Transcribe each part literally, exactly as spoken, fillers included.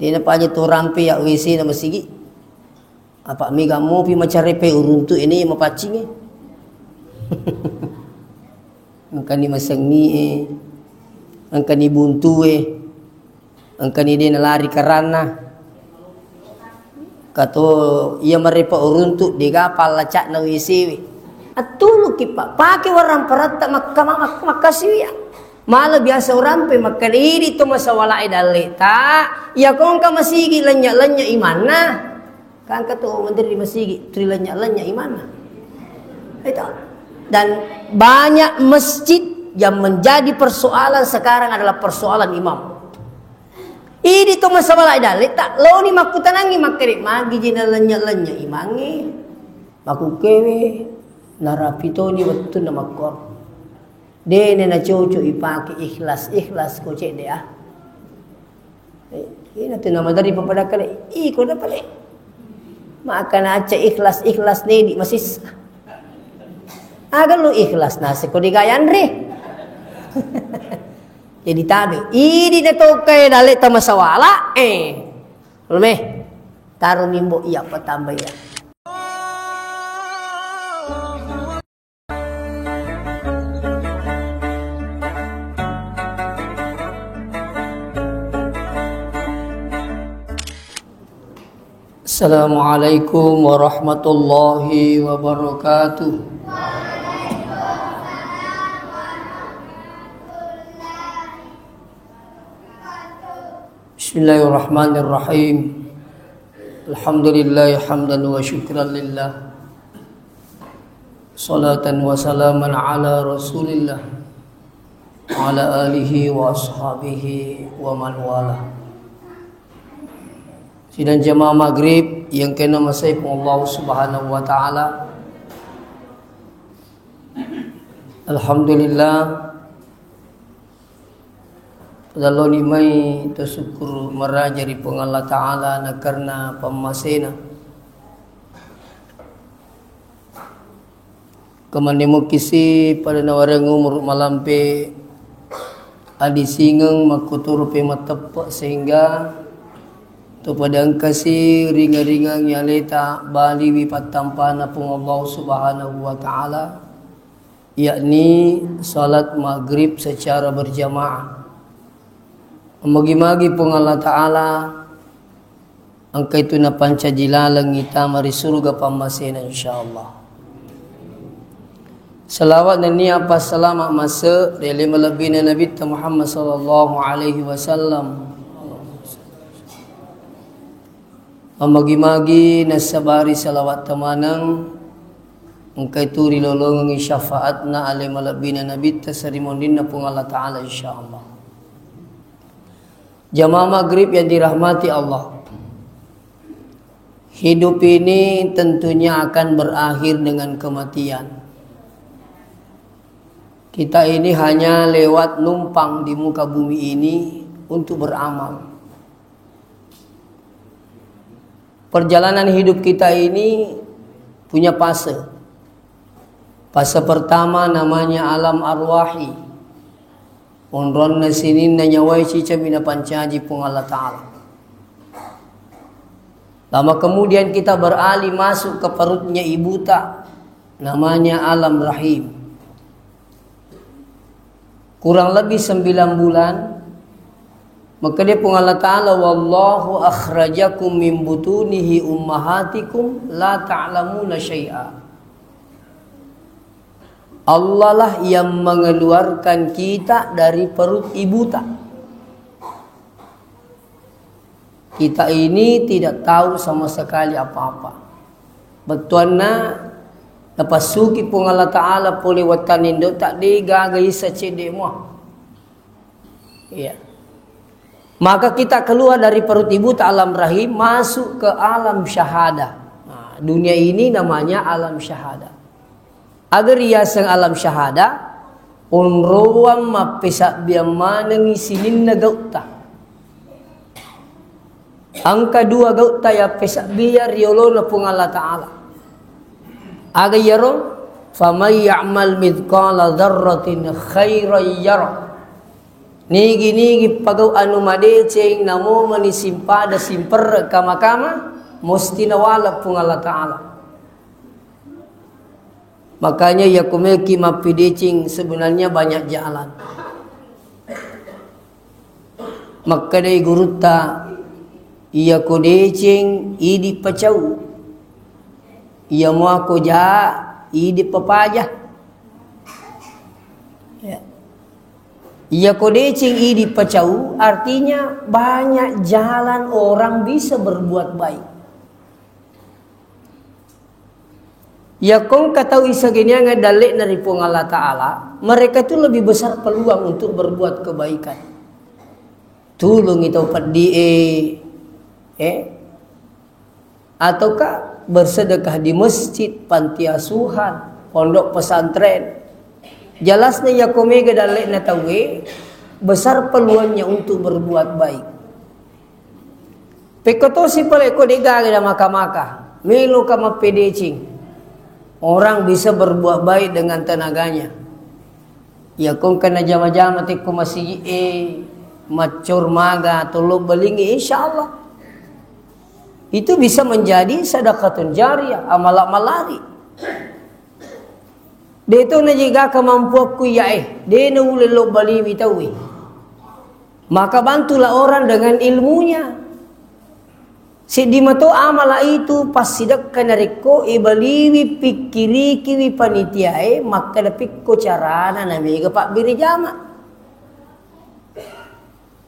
Ina paja to rampe ya W C na masigi. Apa mega mopi macarepe uruntu ini mapaccinge. Engkani masengi e, engkani buntu e, engkani de nalari karanna. Kato iya marepa uruntu dega pallacakna W C we. Attuluki pa, pake warang paratta makka, makka, makkasiwi ya. Mala biasa urampe makkeda idi to masawala e dalle ta, iya kongka masigi lenya-lenya imanna. Kan engka to menteri di masigi, tuli lenya-lenya imanna. Itu. Dan banyak masjid yang menjadi persoalan sekarang adalah persoalan imam. Idi to masawala dalle ta, loni makkutanangi makkeda magi jina lenya-lenya imangi. Makukkewe narapi toni wettunna makkoro. Dene na cocok ipake ikhlas, ikhlas ko cedde ah. Eh, ina tu nama dari papadakale, iko na pale. Maka naca ikhlas, ikhlas nedi masissa. Aga lu ikhlas nasi ko digayanre. Jadi tabe, idi na tokai dalle ta masawala, eh. Lome, taru mimbo iya patamba iya. Assalamualaikum warahmatullahi wabarakatuh. Bismillahirrahmanirrahim. Alhamdulillah hamdan wa syukran lillah. Salatan wa salaman ala Rasulillah wa ala alihi wa ashabihi wa man walah. Sidang jamaah maghrib yang kena masai Allah Subhanahu wa taala. Alhamdulillah, daloni mai tasukkuru maraja ri Puang Allah Ta'ala na karena pammasena. Kemanne mukkisi pada nawareng umur malampe adisingeng makkuturu pe mateppe sehingga to pada engkasi ringa-ringangi aleta baliwi pattampana Puang Allah Subhanahu wa Ta'ala, yakni salat maghrib secara berjamaah. Magi-magi Puang Allah Ta'ala engka itu napancaji lalengngi tama ri suruga pammasena insyaallah. Salawat nennia passalama masse ri ale malebbina Nabitta Muhammad sallallahu alaihi wasallam. Mamagi-magi nassabari salawat tamaneng, engka itu rilolongengi syafaatna ale malebbina Nabitta sarimonrinna Puang Allah Ta'ala, insyaallah. Jamaah maghrib yang dirahmati Allah. Hidup ini tentunya akan berakhir dengan kematian. Kita ini hanya lewat numpang di muka bumi ini untuk beramal. Perjalanan hidup kita ini punya fase. Fase pertama namanya alam arwahi. Onronna sininna nyawai cicami napancaji Puang Allah Ta'ala. Lama kemudian kita beralih masuk ke perutnya ibuta, namanya alam rahim. Kurang lebih sembilan bulan, makkeda Puang Allah Ta'ala, "Wallahu akhrajakum min butunihi ummahatikum la ta'lamuna syai'a." Allah lah yang mengeluarkan kita dari perut ibuta. Kita ini tidak tahu sama sekali apa-apa. Bettuanna napassuki Puang Allah Ta'ala pole wettanna indo'ta de gaga isa cedde mua. Iya. Maka kita keluar dari perut ibuta alam rahim, masuk ke alam syahadah. Nah, dunia ini namanya alam syahadah. Aga riyaseng alam syahada, onroang mappesabbiang manengngi sininna gautta. Engka dua gautta yappesabbiang ri olona Puang Allah Ta'ala. Aga iyaro? "Faman ya'mal mithqala dzarratin khairan yarah." Nigi-nigi pagau anu madeceng, namo mani simpada simperre kama-kama, musti nawala Puang Allah Ta'ala. Makanya, iya kumeki mappideceng, sebenarnya banyak jalan. Makkedai gurutta, iya ko deceng, idi pacau. Iya mua ko ja, idi papaja. Ya. Iya ko deceng, idi pacau, artinya banyak jalan orang bisa berbuat baik. Iya kongka tau isagenianga dalle'na ri Puang Allah Ta'ala, mereka itu lebih besar peluang untuk berbuat kebaikan. Tulungi tau peddi e, eh? Ataukah bersedekah di masjid, panti asuhan, pondok pesantren. Jelasnya iya ko mega dalle'na tauwe, besar peluangnya untuk berbuat baik. Pekko tosi pale ko degaga da maka-maka, meloka mappedeceng. Orang bisa berbuat baik dengan tenaganya. Iya kongka najama-jama tekko masigi e, maccor maga, tollo balingi, insya Allah. Itu bisa menjadi sedekatun jariyah, amala malari. De to najaga kemampuanku iya e, de naulle lo baliwi tauwe. Maka bantulah orang dengan ilmunya. Seddi mato amala itu passidekka narekko ibaliwi, pikkirikiwi panitiae makkeda pikko carana namega pabbere jama.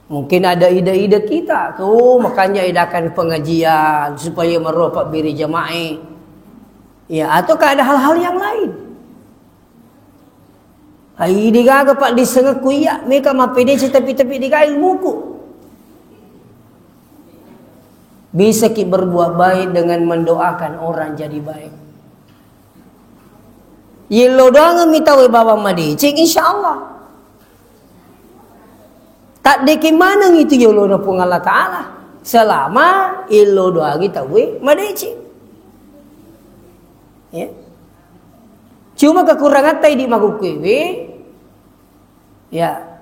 Mungkin ada ide-ide kita, oh, makanya adakan pengajian supaya maruah pabbere jamae. Ya, ataukah ada hal-hal yang lain? Ai, degaga paddissengekku iya, meka mappedeceng tapi-tapi degaga ilmuku. Bisa ki berbuat baik dengan mendoakan orang jadi baik. Yello doangeng mi tauwe bawang madeceng, insya Allah. Taddekeng maneng itu yolona Puang Allah Ta'ala. Selama yello doangi tauwe madeceng. Ya. Cuma kekurangatta idi makukkuewe, ya.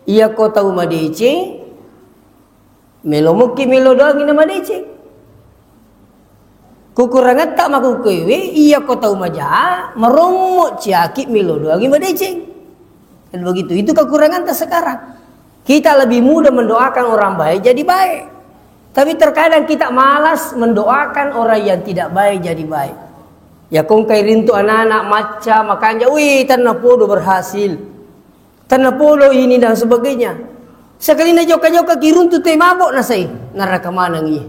Iya ko tau madeceng, melo mukki melo doangi na madeceng. Kukurangetta makukkuewe, iya ko tau maja, marommo ciaki melo doangi madeceng. Kan begitu, itu kekuranganta sekarang. Kita lebih mudah mendoakan orang baik jadi baik. Tapi terkadang kita malas mendoakan orang yang tidak baik jadi baik. Ya kongkai rintu anak-anak macca makanja, wih, tenna podo berhasil. Tenna podo ini dan sebagainya. Sekali na jokka-jokka kiruntu te mabok nasai, neraka maneng iya.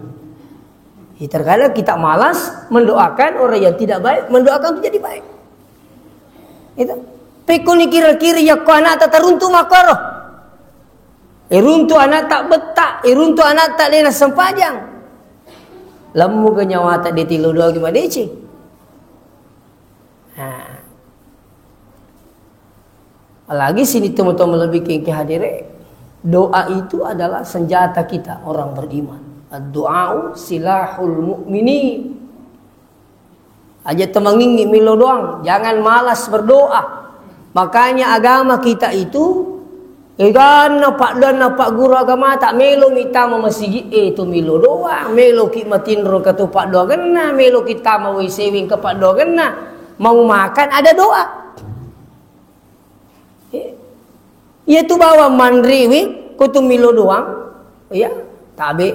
Ya, terkadang kita malas mendoakan orang yang tidak baik, mendoakan itu jadi baik. Itu. Pekko ni kira-kira yakko anakta taruntu makkoro. Iruntu anakta betta, iruntu anakta dena sempajang. Lemmu ke nyawata de tilo doangi madeceng. Nah. Apalagi sini teman-teman lebih kengke hadire. Doa itu adalah senjata kita orang beriman. Doa silahul mu'minin. Aja temangingi milo doang, jangan malas berdoa. Makanya agama kita itu, eganna paddoanna pak guru agama tak melo mitama masigi e tu milo doang, melo ki matinro ke tu paddoangenna, melo kita mau sewing ke paddoangenna, mau makan ada doa. Iya tu bawang manriwi, ko tu milo doang, iya, tabe.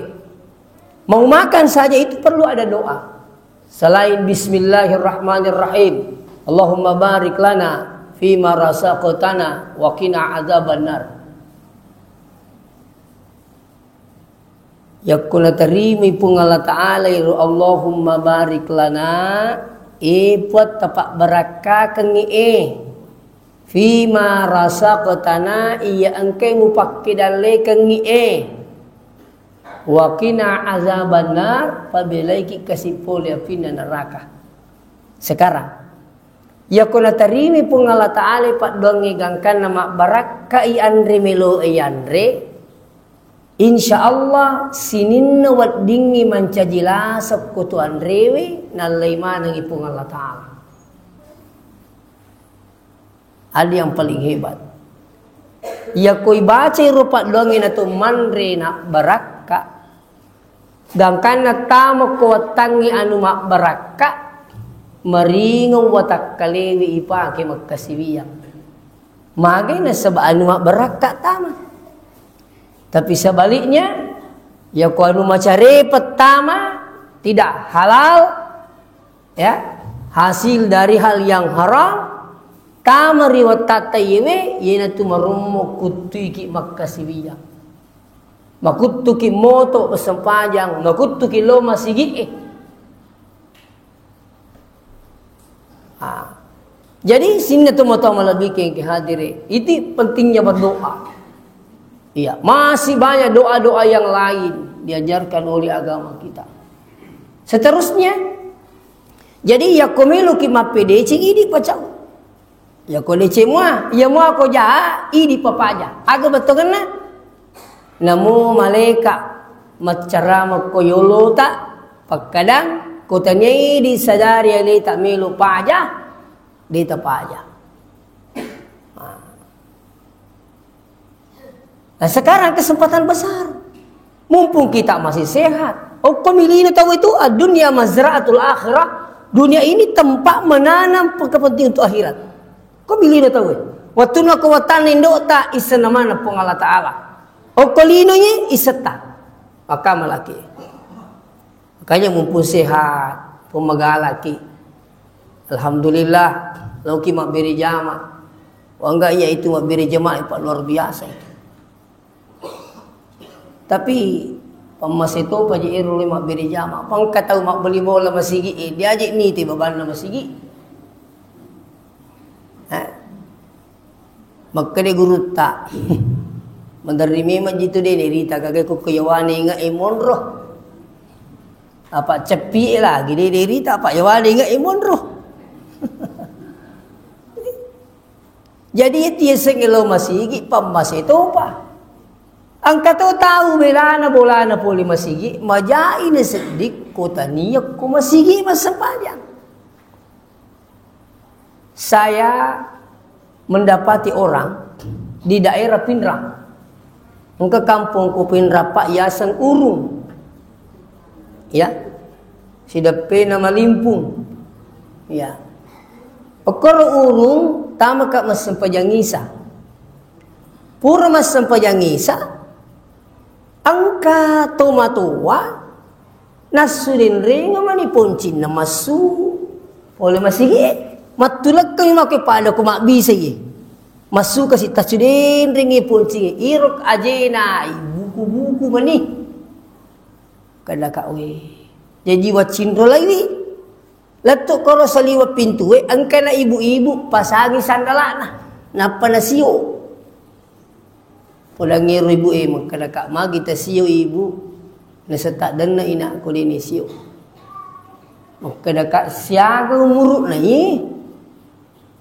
Mau makan saja itu perlu ada doa. Selain bismillahirrahmanirrahim, Allahumma barik lana fima razaqtana wa qina adzabannar. Yakko natarimai Puang Allah Ta'ala iro Allahumma barik lana, e Puang, tapabbarakkakeng e, fima razaqtana, iya engkai mupakkedallekeng e, wa qina azabannar, pabelaiki kasi pole apinna neraka. Sekarang, yakko natarimai Puang Allah Ta'ala paddoangnge gangkanna mabbarakkai anre melo e yanre, insya Allah, sininna weddingngi mancaji laseng ko tu anrewe, nallai manengngi Puang Allah Ta'ala. Ada yang paling hebat. Iyako ibacai ro paddoangnge na to manre na barakka, gangkanna tama ko wattangnge anu mabbarakka, maringeng watakkalewe ipake makkasiwiang. Mage nasaba anu mabbarakka tama. Tapi sebaliknya, iyako anu macarepa tama, tidak halal, ya, hasil dari hal yang haram, tama ri wattatta iyewe, iyanatu marommo kuttuiki makkasiwiang. Makuttuki moto sempajang, makuttuki lo masigi'e. Ah. Jadi, sinna tu moto malebbi kengke hadire. Itu pentingnya berdoa. Iya, masih banyak doa-doa yang lain diajarkan oleh agama kita. Seterusnya, jadi, yakko meloki mappedeceng, idi pacau. Yakko deceng mua, iya mua ko ja, idi papaja. Aga bettuanna? Namo malaika maccarama ko yolota, pakkadang, ko taniai disadari aleta melo paja, deta paja. Nah. Nah, sekarang kesempatan besar. Mumpung kita masih sehat. Okko milino tau itu, ad-dunya mazra'atul akhirah. Dunia ini tempat menanam kepentingan untuk akhirat. Ko milino tau. Wattunna ko wattanna indota, isenna mana Puang Allah Ta'ala. Okko lino ye, isetta. Maka malaki. Makanya mumpung sehat, pun magalaki. Alhamdulillah, loki mabbere jama. Wah, enggak, iya itu mabbere jama, Pak, luar biasa itu. Tapi, pammase topa je ero le mabbere jama. Pangka tau mabbali bola masigi, eh, diaje nite babanna masigi. Eh. Makkeda gurutta, maderri memang jitu de nerita, kage ko yawane inge e monro. Apa ceppi e lagi de nerita, apa yawane inge e monro. Jadi, itu yaseng lo masigi, pammase topa. Engka to tau belana bolana pole masigi, majai na seddi ko tania ko masigi massempajang. Saya mendapati orang di daerah Pinrang. Engka kampong ku Pinrang, Pak, yaseng Urung. Ya. Sideppena Malimpung. Ya. Okkoro Urung, tamaka massempajang Isa. Pura massempajang Isa, engka tomatoa, nassu denreng mani poncinna massu pole masigi e. Mattulekkami mako pada ko mabbisa ye. Massu kasi tassu denreng poncinge. Iro ajena buku-buku mani. Kada ka we. Jaji waccinro laiwi. Lettu koro saliweng pintue, engkana ibu-ibu pasangi sandalana. Nappa nasio. Podangngero ibu e, makkadaka, magi tasio ibu, nasetta denna inakku de nisio. Makkadaka, siaga umuru'na i?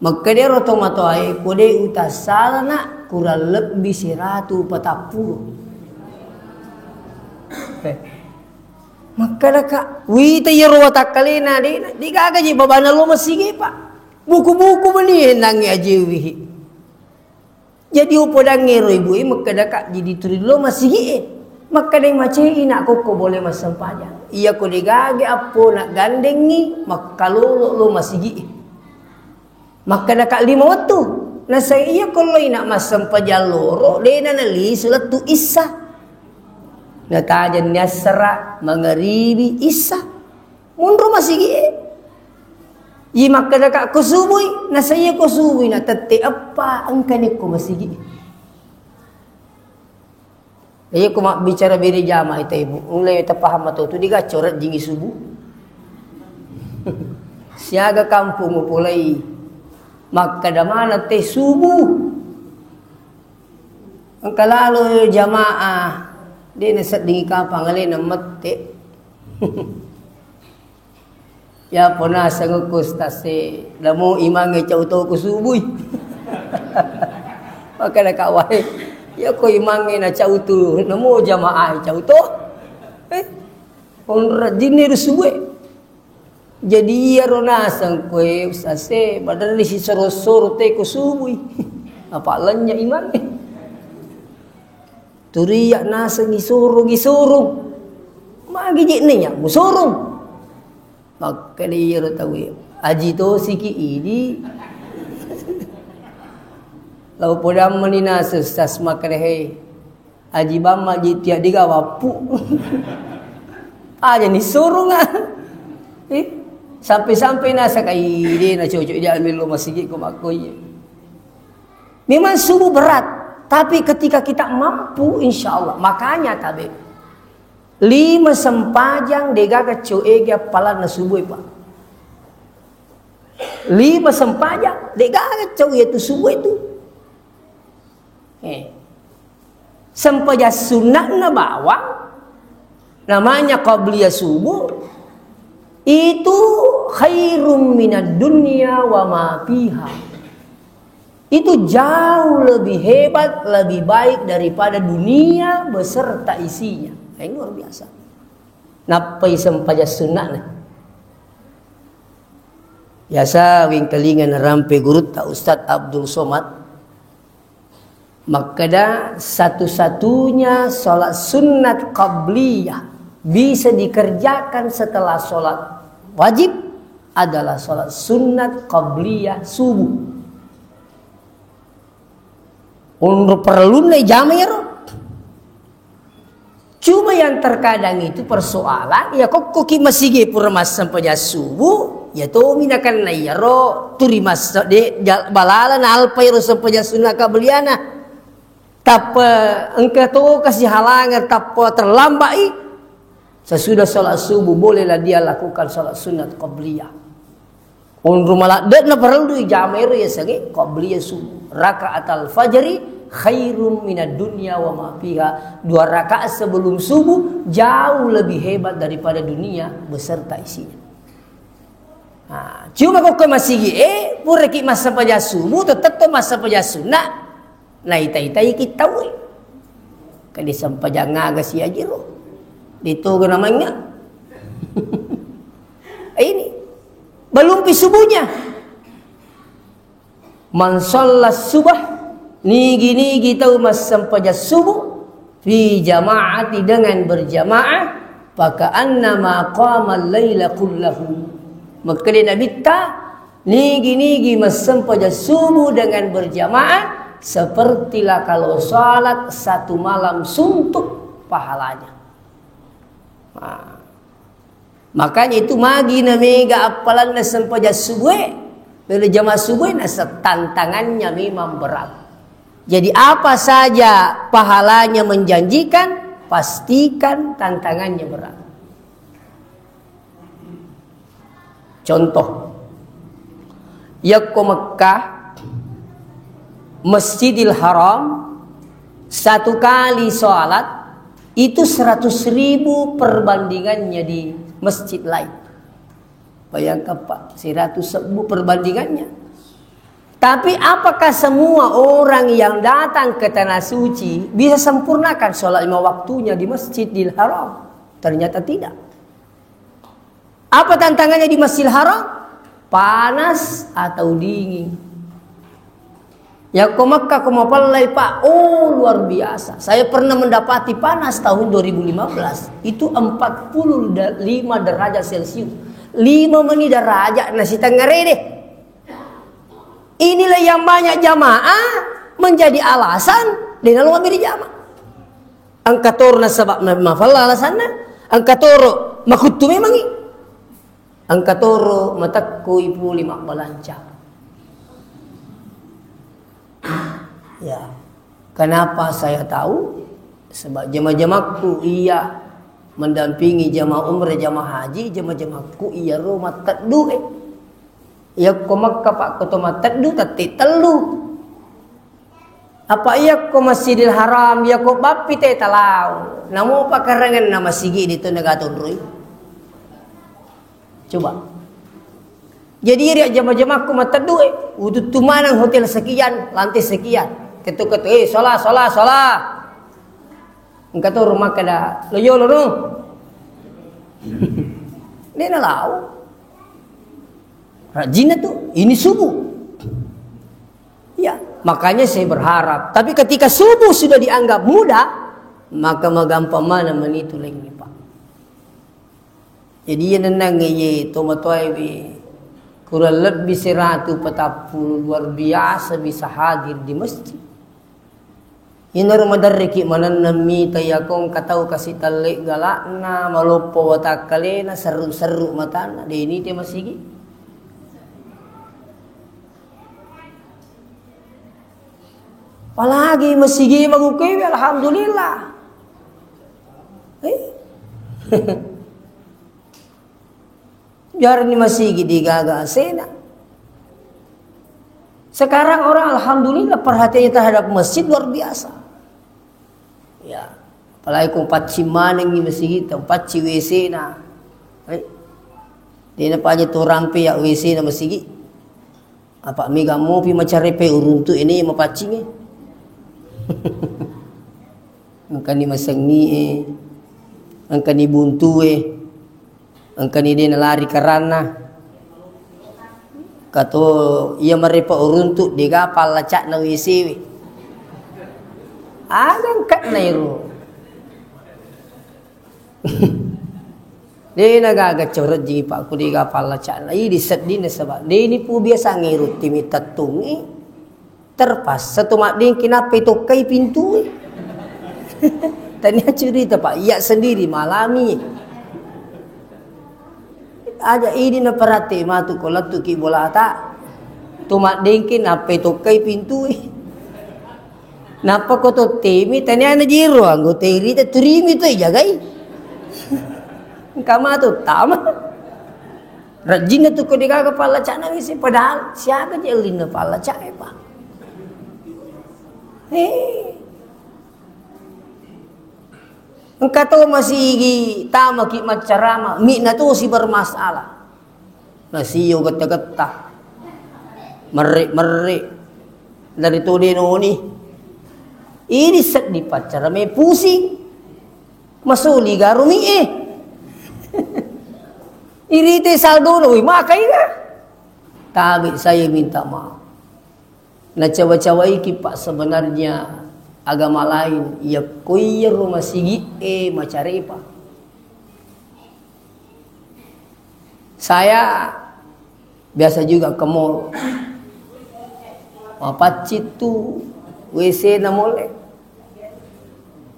Makkedaro tomatoae, ko de utassalana, kurang lebbi siratu patappulo. Eh. Makkadaka, wita iyaro watakkalena, de, de gaga je babana lo masigi, Pak. Buku-buku mani nangi ajewihi. Jadi, upodangnge ro ibu e, makkadaka, jadi tuli lo masigi e. Makkadai macai inakku ko bole massempajang. Iya ko de gaga appona gandengi, makkalolo lo masigi e. Makkadaka lima wettu. Nasai iya ko lo ina massempajang loro, de na nalisu lettu issa. Natajenni assara, mangaribi, issa. Munro masigi e. Yi makkadaka ko subui, nasaiya ko subui na tette eppa engkani ko masigi. Iya ko mabbicara bere jama ita ibu, mulai tapaham matu tu diga coret jingi subuh. Siaga kampung mupolai makkada mana te subuh. Engka lalo jamaah, de naseddingi kapang alena mette. Ya, pona sengukku stase, namo imangnge cau to ku subui. Makana kak wae, ya ko imangnge na cau tu, namo jamaah cau to. Eh, pon rajinne ru subue. Jadi iyaro naseng koe ustase, maderri si soro-soro te ko subui. Apa lenya imangnge. Turiya naseng isurung, isurung. Magi je' naiya musurung. Makkeda iyaro tauwe, "Aji tosiki idi." Lao podammani naseng, Ustaz, makkeda, "He, aji bamma ji tiak diga wappu." Aja nisurunga. Eh, sampai-sampai naseng, "Ai, de' nacocok dia mello masigi ko makko iye." Memang subuh berat, tapi ketika kita mampu, insya Allah. Makanya tabe, lima sempajang degaga coege appalanna subuh, Pak. Lima sempajang degaga coege tu subuh itu. Eh. Sempajang sunnahna bawang, namanya qabliyah subuh, itu khairum minad dunya wa ma fiha. Itu jauh lebih hebat, lebih baik daripada dunia beserta isinya. Nah, ini luar biasa. Nappai sempajang sunnahna. Biasa wingkalinga narampe gurutta Ustadz Abdul Somad. Makkeda, satu-satunya sholat sunat qabliyah bisa dikerjakan setelah sholat wajib adalah sholat sunat qabliyah subuh. Onro perlunna ijama iyaro. Cuma yang terkadang itu persoalan, ya kokkoki masigi pura massempajang subuh, ya tomi nakenna iyaro turi massa-, de-, ja-, balala nalpa iyaro sempajang sunna qabliyana. Tappa engka to kasi halangan, tappa terlambat i. Sesudah sholat subuh bolehlah dia lakukan sholat sunat qabliyah. Onro maladde'na parellu ijama ero yasengnge qabliyah subuh. Rakaatal fajri khairum minad dunya wa ma fiha. Dua rakaat sebelum subuh jauh lebih hebat daripada dunia beserta isinya. Nah, cuma kokko masigi e, puraki massempajang subuh, tetep to massempajang sunna. Naita-itaiki tauwe. Kadi sempajang aga siajiro. Ditoga namanya. Ini. Belum pi subuhnya. Man shalla subah, nigi-nigi tau massempajang subuh, fi jama'ati, dengan berjamaah, faka'annama qamal laila kullahu. Makkeda Nabitta, nigi-nigi massempajang subuh dengan berjamaah, sepertilah kalau salat satu malam suntuk pahalanya. Nah. Makanya itu magi na mega appalanna sempajang subuh e, bela jamaah subuh e, nasa tantangannya memang berat. Jadi apa saja pahalanya menjanjikan, pastikan tantangannya berat. Contoh, yakko Mekkah, Masjidil Haram, satu kali sholat, itu seratus ribu perbandingannya di masjid lain. Bayangkan, Pak, seratus ribu perbandingannya. Tapi apakah semua orang yang datang ke Tanah Suci bisa sempurnakan sholat lima waktunya di Masjidil Haram? Ternyata tidak. Apa tantangannya di Masjidil Haram? Panas atau dingin? Yakko Mekkah ko mapallai, Pak, oh, luar biasa. Saya pernah mendapati panas tahun dua ribu lima belas. Itu empat puluh lima derajat Celcius. Lima meni derajat nasi tengerede. Inilah yang banyak jamaah menjadi alasan de' nalo mabbere jamaah. Engka toro nasaba ma-, mafalla alasanna, engka toro makuttu memangngi, engka toro matekkoi pole mabbalanca. Ya, kenapa saya tahu? Sebab jama-jamakku iya mendampingi jamaah umrah, jamaah haji, jama-jamakku iyaro matteddu e. Yakko Mekkah, Pak, ko to matteddu tette tellu. Apa iyakko Masjidil Haram, iyakko bappi te talau. Namo pakarangenna masigi di to naga tonroi. Coba. Jadi ri jama-jamakku matteddu e, ututtu maneng hotel sekian, lantai sekian. Ketuk-ketuk, eh, sholat, sholat, sholat. Engka to rumah kada, lo yolo no. De' nalau. Rajinna tu, ini subuh. Ya, makanya saya berharap. Tapi ketika subuh sudah dianggap mudah, Maka magampang maneng manitu laingnge, Pak. Jadi, iya nennangnge ye tomatoae we kurang lebbi seratu patappulo luar biasa bisa hadir di masjid. Inaro maderriki manenneng mita iyako engka tau kasi talle galakna, maloppo watakkalena, serru-serru matanna, de nite masigi. Apalagi masigi magukkewe, alhamdulillah. Eh? Jarni masigi digaga asena. Sekarang orang alhamdulillah perhatiannya terhadap masjid luar biasa. Ya, apalagi ko pacci manengi masigi, pacci W C-na. Eh? Dena paja to rampe ya W C-na masigi. Apa mega mopi macarepe uruntu ini mapaccinge. Engkani masengie, engkani buntue, engkani de nalari karanna. Kato iya marepa uruntu dega pallacakna W C we. Aga engkana iro. De nagaga corejji Pak, ku dega pallacakna. Idi seddinna sebab de ni pu biasa ngirutti mi tettungi. Terpaksa tu maddingki nappai tokkai pintue. Tania cerita Pak, iya sendiri malami. Aja idi naperate matu ko lettuki bolata. Tu maddingki nappai tokkai pintue. Nappa ko tottemi, tania na jiro anggota irita turimi tu ijagai. Engka matu tama. Rajinna tu ko degaga pallacana W C, padahal siaga je ellinna pallacae, Pak. Eh. Engka to masigi tamaki maccarama, mi'na to si bermasalah. Nasio getta-getta. Merre-merre. Dari to de noni. Ini seddi paccara me pusing. Masuli garumi eh. Irite saldo no, wih, makai ga? Tabe saya minta maaf. Nacawa-cawaiki, Pak, sebenarnya agama lain, ya koyero masigi e macarepa. Saya biasa juga ke mall. Mapacci tu W C na mall e.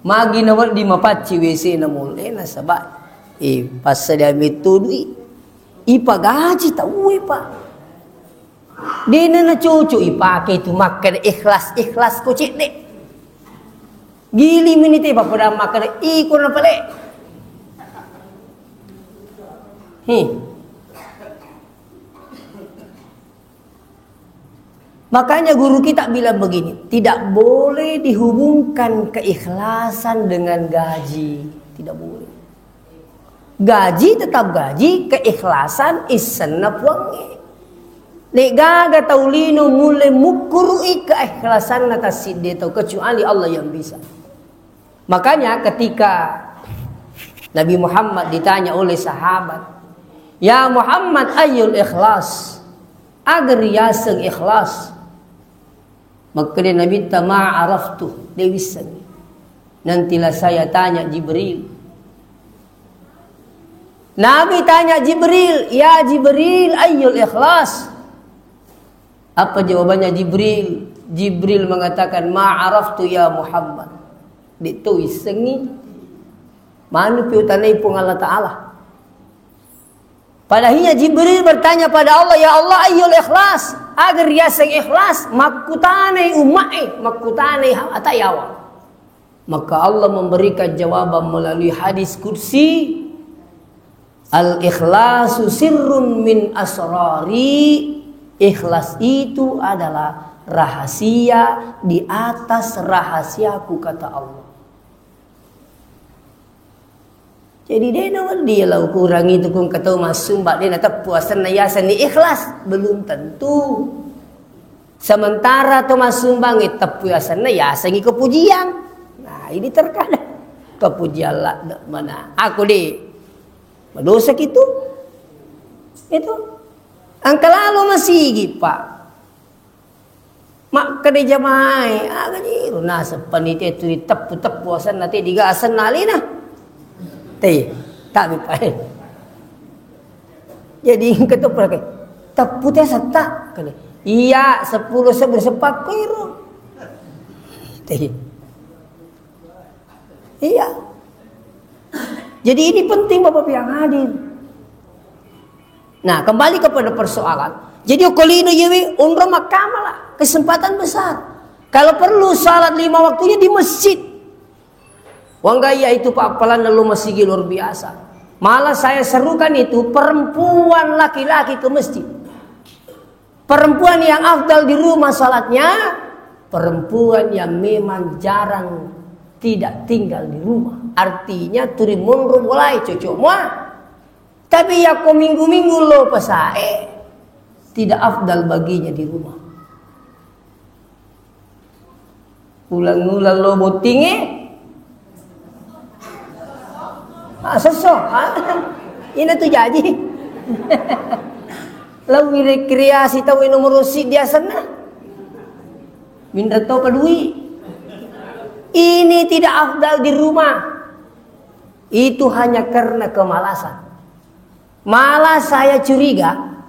Magi na wedding mapacci W C na mall e, nasaba eh, passadiang metto dui. Ipagaji tau e, Pak. Dena nacocok ipake tu makkeda ikhlas-ikhlas ko cedde. Gili minite bapada makkeda iko na pale. Hi. Makanya guru kita bilang begini, tidak boleh dihubungkan keikhlasan dengan gaji. Tidak boleh. Gaji tetap gaji, keikhlasan issenna puangnge. Degaga tau lino mulle mukkuru'i keikhlasanna tassidde tau, kecuali Allah yang bisa. Makanya ketika Nabi Muhammad ditanya oleh sahabat, "Ya Muhammad, ayyul ikhlas?" Aga riyaseng ikhlas? Makkeda Nabitta, "Ma araftu, de wissengngi. Nantilah saya tanya Jibril." Nabi tanya Jibril, "Ya Jibril, ayyul ikhlas?" Apa jawabannya Jibril? Jibril mengatakan, "Ma araftu ya Muhammad." De to wissengngi. Manu pi utanai Puang Allah Ta'ala. Pada akhirnya Jibril bertanya pada Allah, "Ya Allah, ayyul ikhlas?" Aga riyaseng ikhlas? Makkutanai umma'e, makkutanai ha-, ata yawa. Maka Allah memberikan jawaban melalui hadis qudsi, "Al-ikhlasu sirrun min asrari." Ikhlas itu adalah rahasia di atas rahasiaku, kata Allah. Jadi, de nawedding la ukuran itu, kung katau massumba, de nateppu asenna yasenni ikhlas. Belum tentu. Sementara to massumbangnge teppu asenna yasengi kepujian. Nah, ini terkadang kepujian la mana. Aku de madosa kitu. Itu. Engka lalo masigi, Pak. Makkeda jamaah e, aga jiru naseng panitia tu diteppu-teppu asenna te diga asenna alena. Te, tapi pa. Jadi engka to pake. Teppu te setta. Iya, seppulo sebbu sepakku iro. Te. Iya. Jadi ini penting Bapak yang hadir. Nah, kembali kepada persoalan. Jadi okko lino yewe onro makkamala kesempatan besar. Kalau perlu salat lima waktunya di masjid. Wangga iya itu pappalanna lo masigi luar biasa. Malah saya serukan itu perempuan laki-laki ke masjid. Perempuan yang afdal di rumah salatnya, perempuan yang memang jarang tidak tinggal di rumah. Artinya turi monro bolai cocok mua. Tapi yakko minggu-minggu lo pesae, tidak afdal baginya di rumah. Ulang-ulang lo bottinge. Ah, sesso. Ah, ina tu jaji. Lawi rekreasi tau nomor siddi asenna. Minra to padui. Ini tidak afdal di rumah. Itu hanya karena kemalasan. Malah saya curiga,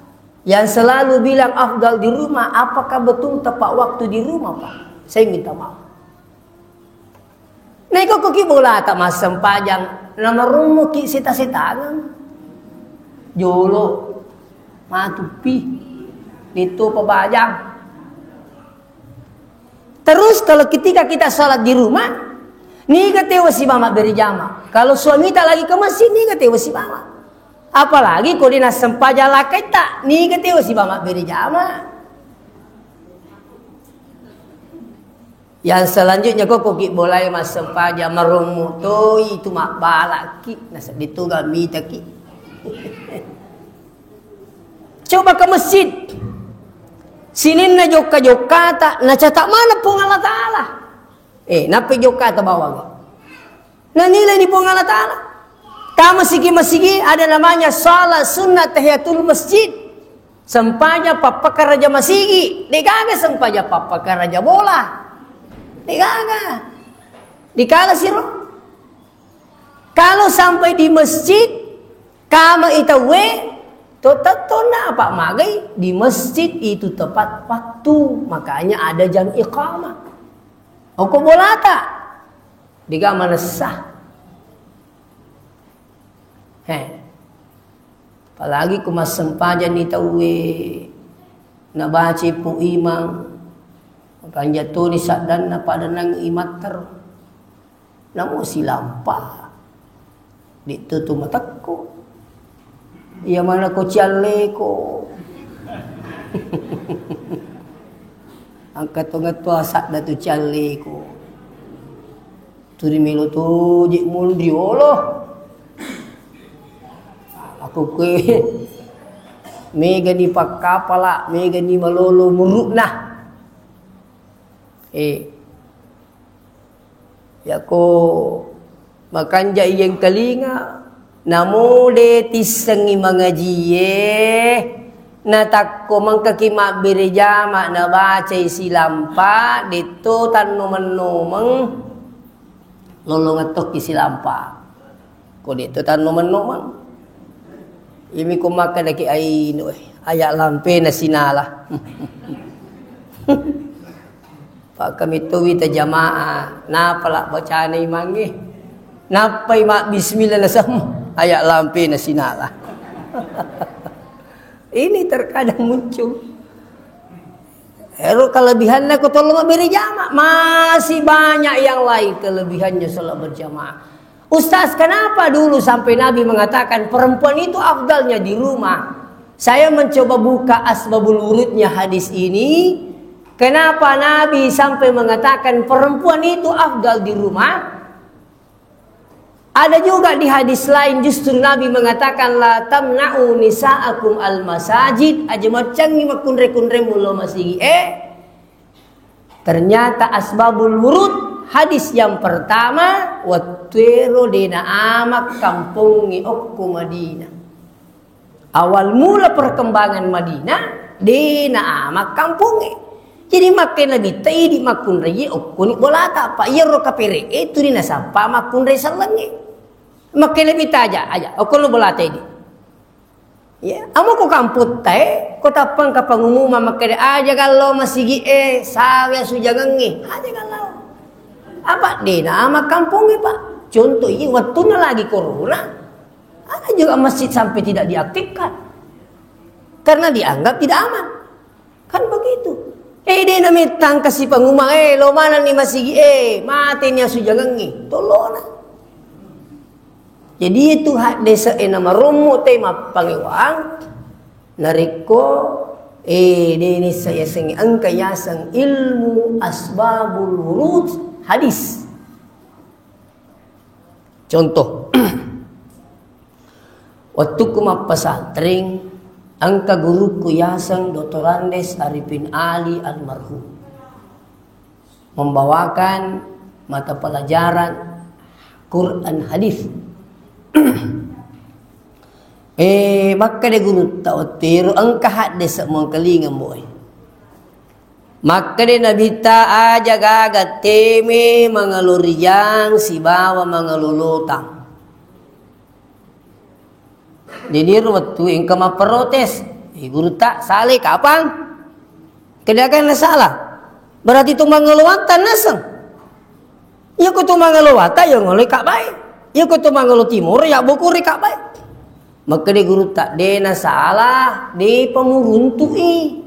yang selalu bilang afdal di rumah, apakah betul tepat waktu di rumah, Pak? Saya minta maaf. Naiko koki bolata massempajang, namarummuki seta-setangeng. Jolo, matupi, itu pabajang. Terus kalau ketika kita salat di rumah, niga tewa sibama berjamaah. Kalau suamita lagi ke masjid, niga tewa sibama. Apalagi ko de nassempajang lakkaita, niga tewa sibama berjamaah. Yang selanjutnya ko koki bolai massempajang marommo toi itu mabbalaki, nasedding tu gamitaki. Coba ke masjid. Sininna jokka-jokkata, nacata mana Puang Allah Ta'ala. Eh, nappi jokkata bawang. Nanilai ni Puang Allah Ta'ala. Kama sigi-masigi ada namanya salat sunnah tahiyatul masjid. Sempajang pappakaraja masigi. Degaga sempajang pappakaraja bola. Degaga. Dikala siro. Kalau sampai di masjid, kama itawe, to tettonna apa magai di masjid itu tepat waktu. Makanya ada jam iqamah. Oko bolata, dega manessa. He. Apalagi ku massempajang ni tauwe, nabaca pu imang, makanja toni saddanna pada nang imattero. Namo silampa. Dittutu matekko. Iya mana ko cialleko. Angka tongetto asadda tu cialleko. Turi melo toje monri olo. Aku kue mega ni pakkapala, mega ni malolo murukna. Eh, yako makanja iyeng kalinga, namo de tissengi mangajie, natakko mengkaki mabbere jama nabacai silampa, detto tannomeng-nomeng, lolongeng tokki silampa. Ko de to tannomeng-nomeng. Imi ko makkadaki aino, eh, aya lampe na sinala. Pakkamittowi ta jamaah, napala bacana imangnge. Nappai ma bismillah nasemmu, aya lampe na sinala. Ini terkadang muncul. Ero kelebihanna ko tollo mabbere jama, masih banyak yang lain kelebihannya sholat berjamaah. Ustaz, kenapa dulu sampai Nabi mengatakan perempuan itu afdalnya di rumah? Saya mencoba buka asbabul wurudnya hadis ini. Kenapa Nabi sampai mengatakan perempuan itu afdal di rumah? Ada juga di hadis lain justru Nabi mengatakan, "La tamna'u nisa'akum al-masajid," aja maccangi makkunre-kunremu lo masigi. Eh, ternyata asbabul wurud hadis yang pertama, wattuero dena amak kampongi okko Madinah. Awal mula perkembangan Madinah, dena amak kampongnge. Jadi makkeda Nabitta, idi makkunrai okkoni bolata, apa iyaro kapere'e tuli nasappa makkunrai sellengnge. Makkeda Nabitta, aja, aja, okkono bolata idi. Ya, amo ko kamputta e, ko tappang ka pangumuma makkeda, aja gallo masigi e, sawe asujangengnge, aja gallo. Apa dena ama kampongnge, Pak? Contoh, iya, wettunna lagi corona, ada juga masjid sampai tidak diaktifkan karena dianggap tidak aman. Kan begitu. Eh, de' namettang kasi panguma, eh, lo manenni masigi, eh, mateni asujangengngi. Tolona. Jadi itu haddese' e namarommo te mappangewang, narekko, eh, de' nissa yasengnge engka yaseng ilmu asbabul wurud hadis. Contoh, wettukku mappesantreng, engka gurukku yaseng Doktor Andes Arifin Ali almarhum, membawakan mata pelajaran Quran Hadis. Eh, makkeda gurutta, ottero engka haddese' mengkalinga mboe. Makkeda Nabitta, aja gaga teme mangalo rijang sibawa mangalo lotang. Jadi ero wettu engka mapprotes, eh, gurutta, salai kapang? Kedakan salah. Berarti tu mangalo watan naseng. Iya ko tu mangalo watan, ya ngaloi Ka'bae. Iya ko tu mangalo timoro, ya bokori Ka'bae. Makkeda gurutta, dena salah, de' pamuruntu'i.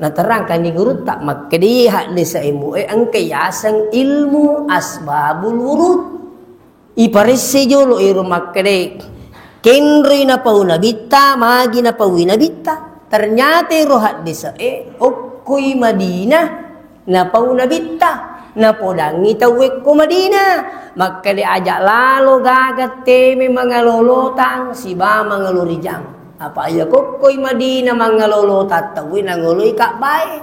Naterangkanni gurutta, makkeda haddese' e mboe engka yaseng ilmu asbabul wurud. Iparesse jolo ero makkeda, kenroi napau Nabitta, magi napaui Nabitta. Ternyata ero haddese' e okkoi Madinah napau Nabitta, napodangngi tauwe ko Madinah. Makkeda, aja lalo gaga teme mangalo lotang sibawa mangalo rijang. Apa iya kokkoi Madinah mangalolo tattauwe nangoloi Ka'bae.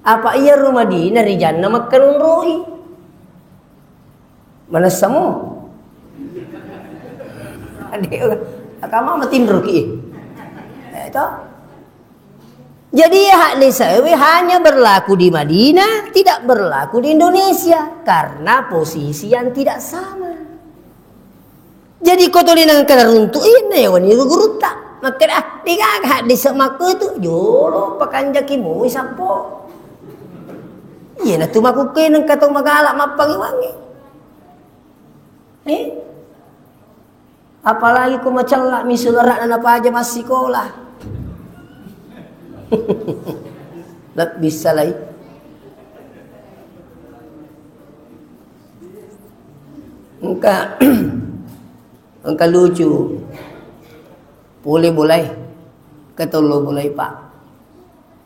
Apa iyaro Madinah rijanna makkanonroi. Manessamo? Ade, akama matinroki. Eh, to? Jadi, hak desa ewe hanya berlaku di Madinah, tidak berlaku di Indonesia karena posisi yang tidak sama. Jadi, ko tuli nengka naruntu'i, na yawani ro gurutta. Makkeda, ah, degaga haddese' makkutu, jolo pakanjaki moi sappo. Iyana tu makkukkuwe nengka tau magala mappangewangnge. Eh? Apalagi ko macella mi saudarana napaja massikola. Lebbi salai. Engka, engka lucu. Pole bolai. Ketollo bolai, Pak.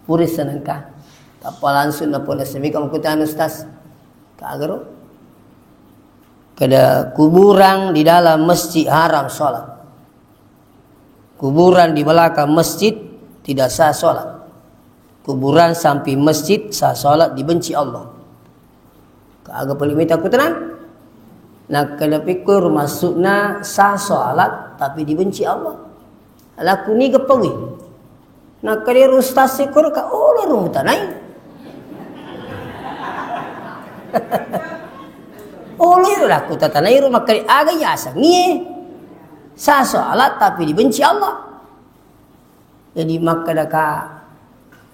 Puri senengka. Tappa langsung napona semika makutana, Ustaz. Kagaro. Kada kuburan di dalam masjid haram sholat. Kuburan di belakang masjid tidak sah sholat. Kuburan samping masjid sah sholat, dibenci Allah. Aga pole mita ku tenang. Nakkeda pikku ro maksudna sah sholat tapi dibenci Allah. Laku niga pawi. Nakkeda ro ustaz e, koro ka olo ro mutanai. Olo ro laku tatanai ro makkeda aga yasengngi e. Sah sholat tapi dibenci Allah. Jadi makkeda ka,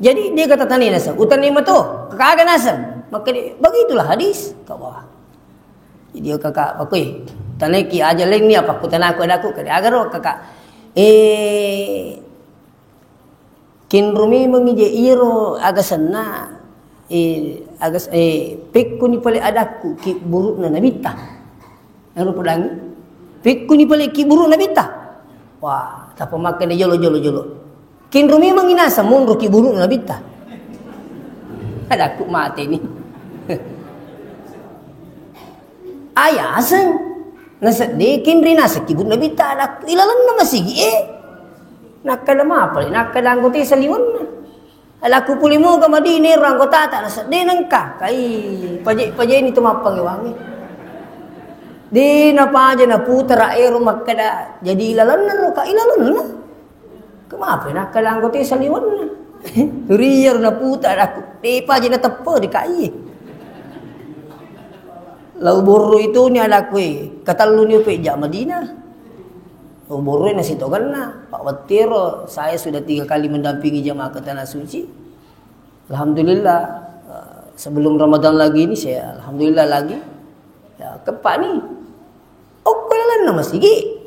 jadi de' ka tatanai naseng, utanai mato, kaka aga naseng. Makkeda, begitulah hadis, ka bawah. Jadi kaka, pakui, tanaiki aja lainni apa kutanaku adaku, kada aga ro kaka. Eh, kenro memang ije iro aga senna, eh, aga s-, eh, pekkuni pale adakku ki burukna nabitta. Ero podangi. Pekkuni pale ki buruk nabitta. Wah, tappa makkeda jolo, jolo, jolo. Kenro memang inasa monro ki buruk nabitta. Adakku mate ni. Ayaseng. Nasedde kenri nasa ki buruk nabitta adakku ilalenna masigi e. Nakkeda mapale, nakkeda anggota saliwenna. Laku pole moga Madinah ero anggotata, naseddena engka. Kai, paje-, pajeni tu mappangewangi. De napaja naputara ero makkeda, jadi ilalenna ro, ka ilalenna. Kemape nakkeda anggota saliwenna. Ri iyaro naputa adakku, depa je nateppe di kai. Lau borro itu ni adakku, eh, katelluni upe ja Madinah. Lau borro nasi toganna, Pak Wattiro, saya sudah tiga kali mendampingi jamaah ke Tanah Suci. Alhamdulillah, eh, sebelum Ramadan lagi ini saya alhamdulillah lagi. Ya, kepak ni. Okko lalenna masigi.